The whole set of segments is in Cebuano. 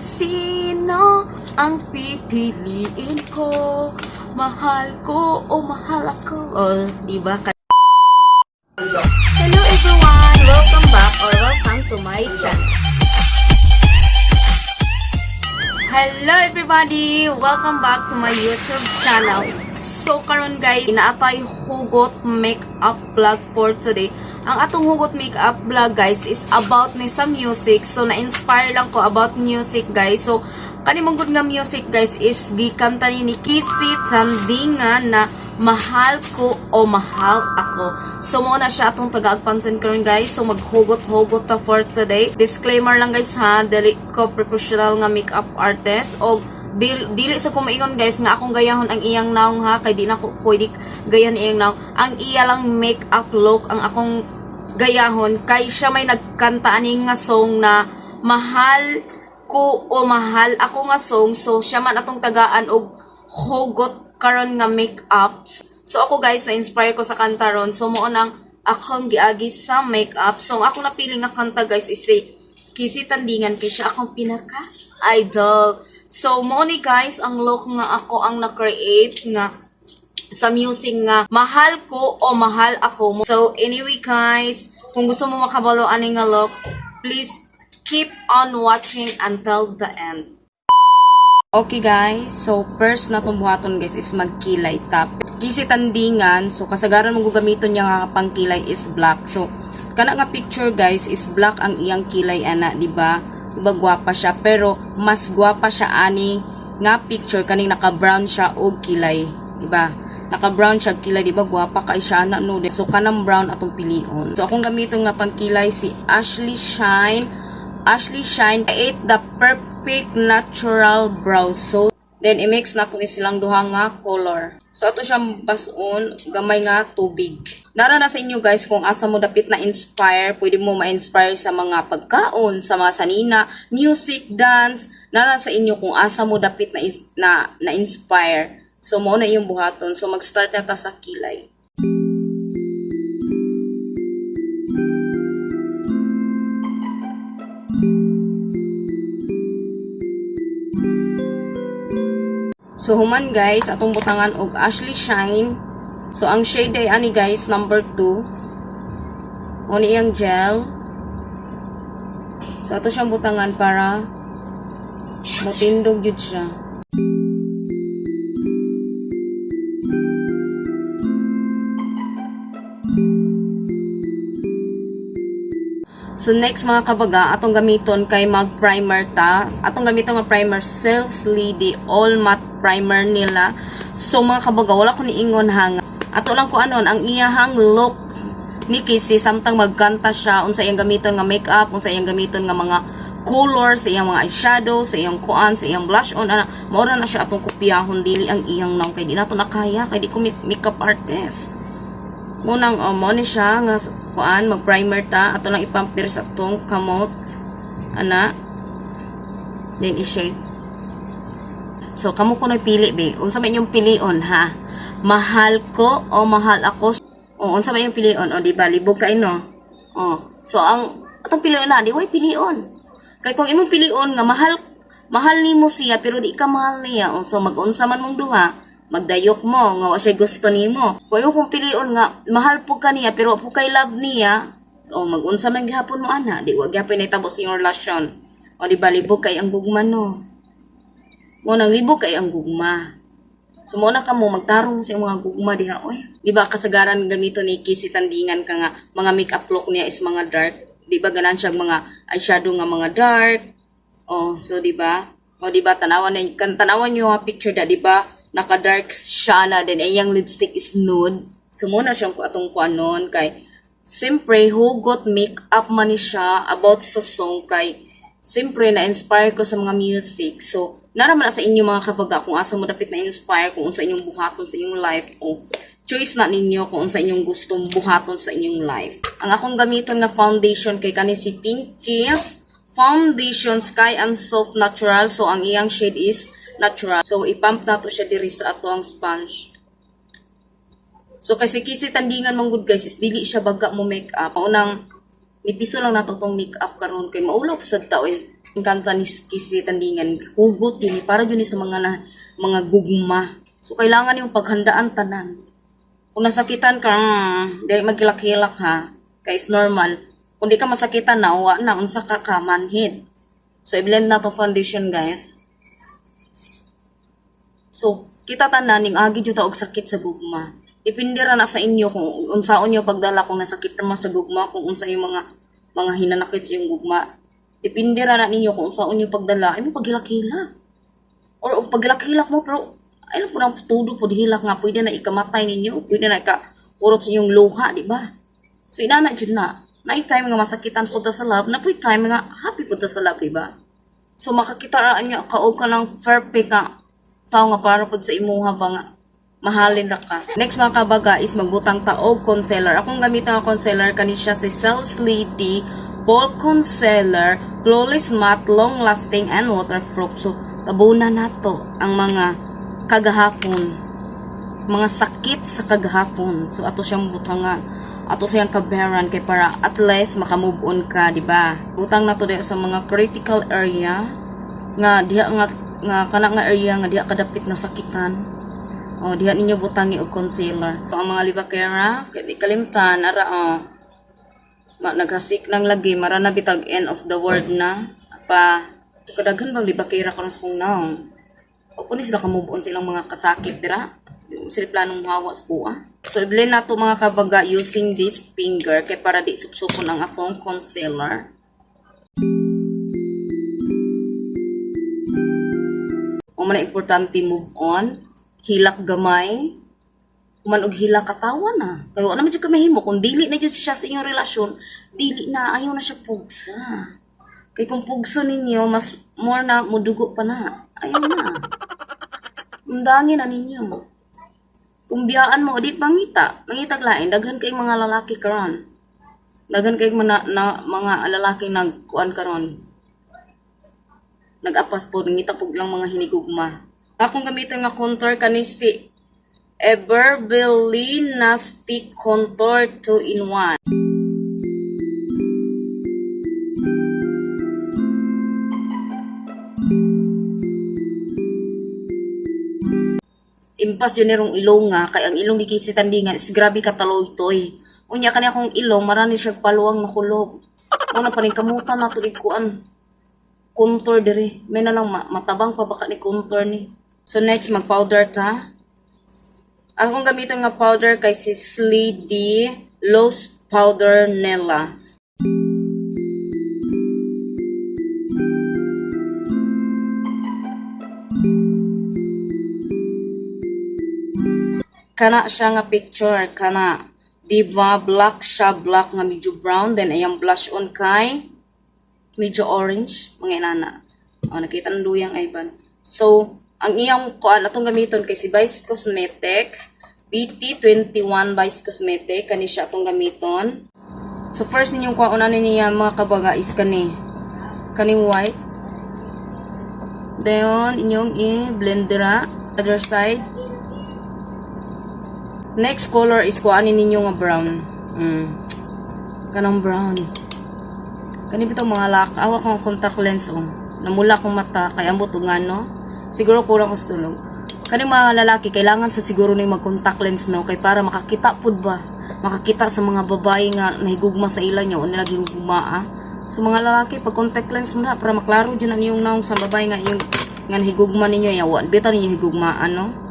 Sino ang pipiliin ko? Mahal ko o mahal ako? Oh, di ba? Hello everyone! Welcome back or welcome to my channel. Hello everybody! Welcome back to my YouTube channel. So karon guys, inaatay hugot makeup vlog for today. Ang atong hugot makeup vlog, guys, is about ni sa music. So na-inspire lang ko about music, guys. So kani mong good nga music, guys, is gikanta ni KZ Tandingan na "Mahal Ko o Mahal Ako." So mo na siya atong tagaagpansin karon, guys. So maghugot-hugot ta for today. Disclaimer lang, guys, ha, dili ko professional nga makeup artist og dili sa kumaingon, guys, nga akong gayahon ang iyang naong ha, kay di na ko pwede gayahan iyang naong. Ang iya lang makeup look ang akong gayahon kay siya may nagkanta ani nga song na "Mahal Ko o Mahal Ako" nga song. So siya man atong tagaan og hugot karon nga makeup. So ako, guys, na-inspire ko sa kanta ron. So mo nang akong giagi sa makeup. So ang akong napili nga kanta, guys, is si KZ Tandingan kay siya akong pinaka idol. So mo ni, guys, ang look nga ako ang na-create nga sa music nga "Mahal Ko o Mahal Ako." So anyway, guys, kung gusto mo makabalo ani nga look, please keep on watching until the end. Okay guys, so first na itong buhaton, guys, is magkilay ta. KZ Tandingan, so kasagaran mo gamiton niya nga pangkilay is black. So kana nga picture, guys, is black ang iyang kilay ana, di ba? Diba gwapa siya, pero mas gwapa siya ani nga picture kaning naka-brown siya og kilay, di ba? Naka-brown siya kilay, di ba? Gwapa kay siya ana, no? So kanang brown atong pilion. So akong gamiton nga pangkilay si Ashley Shine. Ashley Shine 8, the perfect natural brow. So, then i-mix na ko ni silang duha nga color. So, ato siyang bason, gamay nga tubig. Nara na sa inyo, guys, kung asa mo dapit na inspire, pwede mo ma-inspire sa mga pagkaon, sa mga sanina, music, dance. Nara sa inyo kung asa mo dapit na, na inspire. So, mo na iyong buhaton. So, mag-start na ta sa kilay. So human, guys, atong butangan og Ashley Shine. So ang shade ay ani, guys, number 2. Mo ni iyang gel. So ato siyang butangan para mutindog jud siya. So next, mga kabaga, atong gamiton kay mag-primer ta. Atong gamiton nga primer, Sales Lady All Matte Primer nila. So mga kabaga, wala ko niingon hang. Ato lang ko anon ang iyahang look ni KZ samtang magkanta siya, unsa iyang gamiton nga makeup, unsa iyang gamiton nga mga colors sa iyang mga eyeshadow, sa iyang kuan, sa iyang blush on ana. Mao ra na siya atong kopyahon, dili ang iyang naong kay di nato nakaya kay di ko makeup artist. Munang oh, mo ni siya nga kuan, mag-primer ta, ato lang ipump diri sa atong kamot ana, then i-shake. So kamo kuno'y pili be, unsa man inyong pilion ha, "Mahal Ko o Mahal Ako"? O unsa man inyong pilion? O di ba libog kay, no? O so ang atong pilion na di way pilion kay kung imong pilion nga mahal mahal nimo siya pero di ka mahal niya, o so mag-unsa man mong duha, magdayok mo nga wa siya gusto nimo. Kung imong kung pilion nga mahal po ka niya pero wa po kay love niya, o mag-unsa man gihapon mo ana, di wa gihapon nahitabo sa inyong relasyon. O di ba libog kay ang gugma, no? Mo nang libog kay ang gugma. So mo na kamo magtarong sa inyong mga gugma diha oy. Di ba kasagaran gamito ni KZ Tandingan ka nga mga makeup look niya is mga dark. Di ba ganan siya mga eyeshadow nga mga dark? Oh, so di ba? O di ba tanawan na kan tanawan niyo nga picture da, di ba? Naka-dark siya na, then iyang lipstick is nude. So mo na siyang atong kuanon kay siyempre hugot makeup man ni siya about sa song kay siyempre na-inspire ko sa mga music. So nara man na sa inyo, mga kabaga, kung asa mo dapit na inspire, kung unsa inyong buhaton sa inyong life o choice na ninyo kung unsa inyong gustong buhaton sa inyong life. Ang akong gamiton nga foundation kay kani si Pink Kiss Foundation Sky and Soft Natural. So ang iyang shade is natural. So ipump nato siya diri sa ato ang sponge. So kasi KZ Tandingan man gud, guys, is dili siya baga mo makeup. Unang Nipiso lang nato tong make-up karon kay maulaw pa sad ta oy. Ang kanta ni KC Tandingan, hugot yun, para yun sa mga na, mga gugma. So kailangan yung paghandaan tanan. Kung nasakitan ka, dili magkilak-hilak ha. Kay is normal. Kung di ka masakitan na, wa na, unsa ka ka, manhid. So, i-blend na to foundation, guys. So, kita tanan, ning agi jud ta og sakit sa gugma. Depende ra na sa inyo kung unsaon niyo pagdala, kung nasakit naman sa gugma, kung unsa yung mga hinanakit sa iyong gugma. Depende ra na ninyo kung unsaon niyo pagdala. Ay mo paghilak-hilak. Or paghilak-hilak mo, pero ay lang po nang tudo po hilak nga pwede na ikamatay ninyo, pwede na ika kurot sa inyong luha, di ba? So inana jud na. Naay time nga masakitan po ta sa love, na po'y time nga happy po ta sa love, di ba? So makakita ra niyo kaog ka ng perfect nga tao nga para pod sa imuha ba nga mahalin ra ka. Next, mga kabaga, is magbutang ta og concealer. Akong gamiton nga concealer kani siya si Sales Lady Ball Concealer, Flawless Matte, Long Lasting and Waterproof. So tabunan nato ang mga kagahapon, mga sakit sa kagahapon. So ato siyang butangan. Ato siyang kaberan kay para at least maka-move on ka, di ba? Butang nato diha sa mga critical area nga diha nga nga kana nga area nga diha kadapit na sakitan. O diha ninyo butangi og concealer. So, ang mga libakera, kay di kalimtan ara oh. Ma, naghasik nang lagi mara na bitag end of the world na pa. Kadaghan bang libakera karon sa kong naong. O kung sila ka-move on silang mga kasakit dira. Di mo sila planong hawa sa kuha. So, i-blend na to, mga kabaga, using this finger kay para di supsupon ang akong concealer. O man na importante move on. Hilak gamay. Human og hilak katawa na. Kaya wala naman jud ka mahimo kung dili na jud siya sa inyong relasyon, dili na, ayaw na siya pugsa. Kay kung pugso ninyo, mas more na mudugo pa na. Ayaw na. Undangin na ninyo. Kung biyaan mo, di pangita. Mangitag lain, daghan kay mga lalaki karon. Daghan kay mga, na, mga lalaki nagkuan karon. Nag-apas po, ngita po lang mga hinigugma. Akong gamiton nga contour kani si Everbelina Stick Contour 2 in 1. Impas yun nirong ilong nga, kay ang ilong ni KC Tandingan is grabe kataloy-toy. Unya kani akong ilong, marani siya paluwang nakulob. Una pa rin kamutan na tulig kuan. Contour dire. May na lang matabang pa baka ni contour ni. So next, mag-powder ta. Akong gamiton nga powder kay si Slady Loose Powder Nella. Kana siya nga picture, kana. Diba, black siya, black nga medyo brown. Then, ayang blush on kay medyo orange, mga inana. O, nakita ng luyang Ivan. So, ang iyang kuan atong gamiton kay si Vice Cosmetic, BT21 Vice Cosmetic, kani siya atong gamiton. So, first ninyong kuan ni niya, mga kabaga, is kani. Kaning white. Then, inyong i-blendera. Other side. Next color is kuanin ninyo nga brown. Kanang brown. Kani bitaw mga lak, awa kong contact lens oh. Namula kong mata kay ambot og ngano. Siguro kulang ko sa tulog. Kani mga lalaki kailangan sa siguro ni mag contact lens no kay para makakita pud ba. Makakita sa mga babae nga nahigugma sa ila niya o nila gihugma ah. So mga lalaki, pag contact lens mo na para maklaro jud na niyong naong sa babae nga yung nga nahigugma ninyo yawa. Bitaw ninyo higugma ano.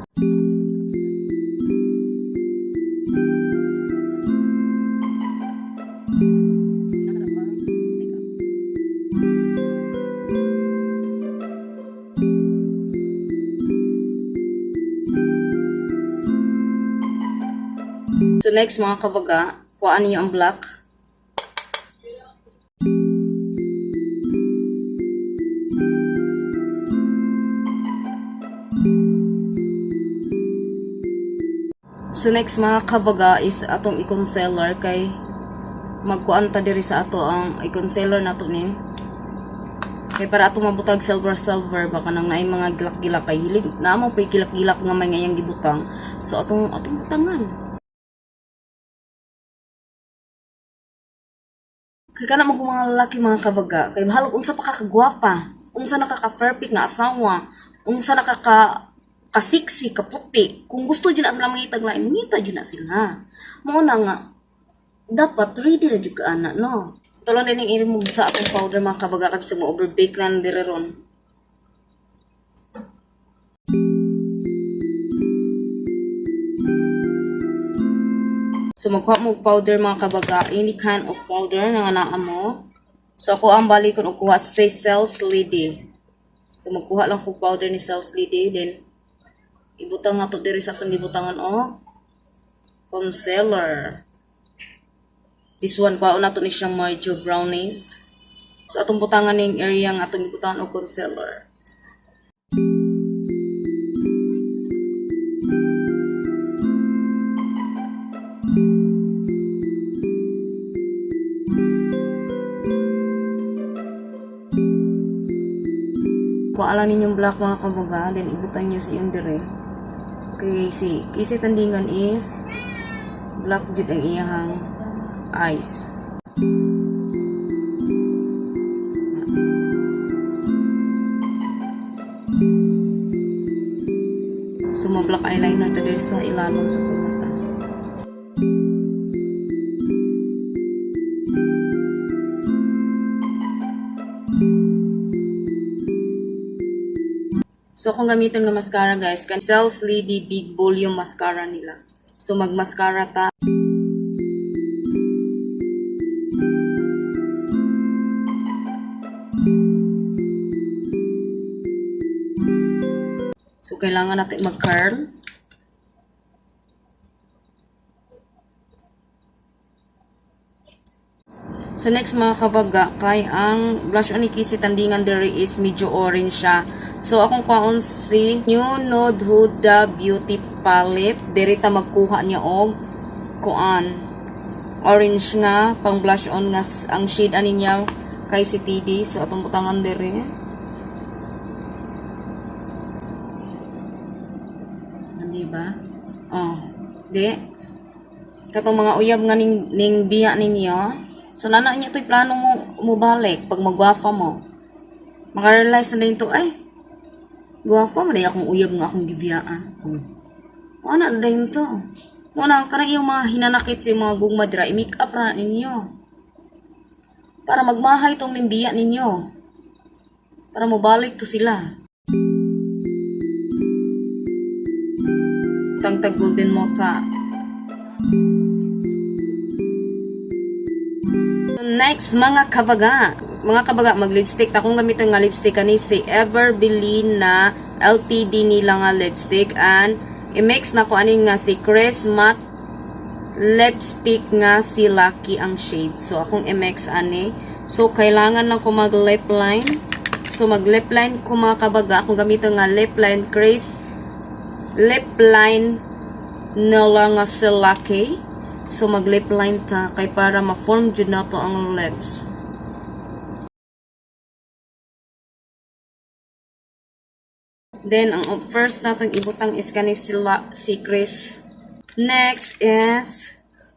So next, mga kabaga, kuhaan niyo ang black. So next, mga kabaga, is atong i-concealer kay magkuan ta diri sa ato ang i-concealer nato ni. Kay para atong mabutag silver silver baka nang naay mga gilak-gilak kay hilig naa mo pay gilak-gilak nga may ngayang gibutang. So atong butangan. Kay kana mga mga lalaki, mga kabaga, kay bahalag unsa pa ka kagwapa, unsa na ka ka-perfect nga asawa, unsa na ka ka kasiksi, kaputi. Kung gusto jud na sila mangitag lain, mangita jud na sila. Mao na nga dapat ready ra jud ka ana, no? Tulo din yung i-remove sa atong powder, mga kabaga, kasi mo overbake lang dire ron. So magkuha mo og powder, mga kabaga, any kind of powder na nga naa mo. So ako ang balikon og kuha si Sales Lady. So magkuha lang ko powder ni Sales Lady, then ibutang nato diri sa atong gibutangan og concealer. This one, kuhaon nato ni siyang medyo brownies. So atong butangan ning area nga atong gibutangan og concealer. Kuha lang ninyong black, mga kabaga, then ibutang niyo sa iyong dire. Kay si Kisi Tandingan is black jud ang iyahang eyes. So mo-black eyeliner ta diri sa ilalom sa akong mata. So, kung gamiton nga mascara, guys, kan Sales Lady Big Volume Mascara nila. So, mag-mascara ta. So, kailangan natin mag-curl. So next, mga kabaga, kay ang blush on ni Kisi Tandingan diri is medyo orange siya. So akong kwaon si New Nude Huda Beauty Palette. Diri ta magkuha niya og kuan orange nga pang blush on nga ang shade ani niya kay si TD. So atong butangan diri. Di ba? Oh, di. Katong mga uyab nga ning biya ninyo. So nana niya to'y plano mo mo balik pag magwafa mo. Makarealize na din to, ay, gwafa man akong uyab nga akong gibiyaan. Wala na din to. Muna, kanang iyong mga hinanakit sa mga gugma dira, i-make up ra ninyo. Para magmahay tong nimbiya ninyo. Para mobalik to sila. Tangtag golden mota. Next, mga kabaga. Mga kabaga, mag-lipstick. Akong gamitin nga lipstick kani si Everbeline na LTD nila nga lipstick. And i-mix na ko ani nga si Chris Matte lipstick nga si Lucky ang shade. So, akong i-mix ani. So, kailangan lang ko mag-lip line. So, mag-lip line ko, mga kabaga. Akong gamitin nga lip line, Chris lip line nila nga si Lucky. So, mag-lip line ta kay para ma-form jud nato ang lips. Then, ang first natong ibutang is kani sila, si Chris. Next is,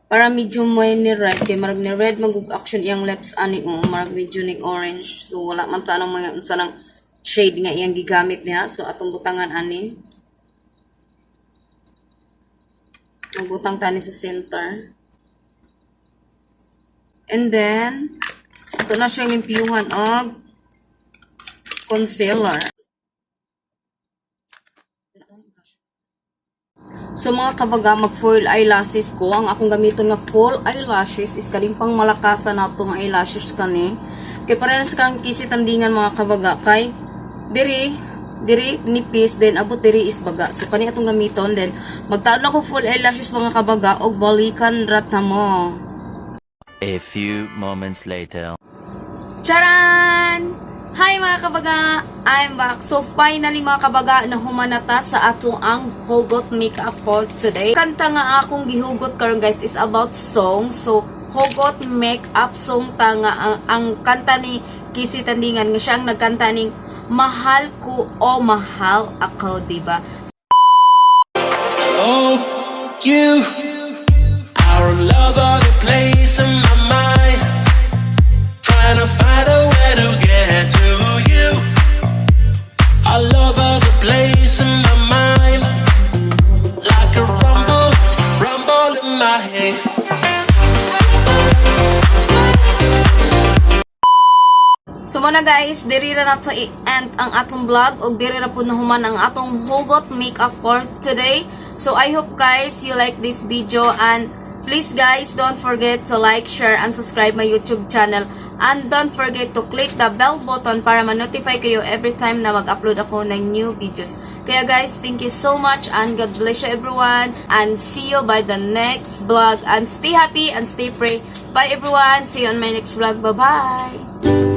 para medyo may ni red, kay marag ni red mag action iyang lips ani oh, marag medyo ning orange. So, wala man ta anong mga unsa nang shade nga iyang gigamit niya. So, atong butangan ani. Magbutang tani sa center. And then, ito na siyang limpiyuhan og concealer. So mga kabaga, mag full eyelashes ko. Ang akong gamiton nga full eyelashes is kaning pang malakasan nato nga eyelashes kani. Kay parehas kang Kisi Tandingan, mga kabaga, kay diri diri nipis, then abot diri is baga. So kani atong gamiton, then magtaod na ko full eyelashes, mga kabaga, og balikan rata mo. A few moments later. Charan! Hi, mga kabaga! I'm back. So finally, mga kabaga, nahuman na ta sa ato ang hugot makeup for today. Kanta nga akong gihugot karon, guys, is about song. So hugot makeup song ta nga ang kanta ni Kisi Tandingan nga siyang nagkanta ning "Mahal Ko o Mahal Ako", di ba? Oh, you are a love of the place in my mind. Trying to find a way to get to you. All over the place in my mind, like a rumble, rumble in my head. So mao na, guys, diri ra nato i-end ang atong vlog ug diri ra pud nahuman ang atong hugot makeup for today. So I hope, guys, you like this video and please, guys, don't forget to like, share and subscribe my YouTube channel and don't forget to click the bell button para ma-notify kayo every time na mag-upload ako ng new videos. Kaya guys, thank you so much and God bless you, everyone, and see you by the next vlog and stay happy and stay pray. Bye, everyone. See you on my next vlog. Bye-bye.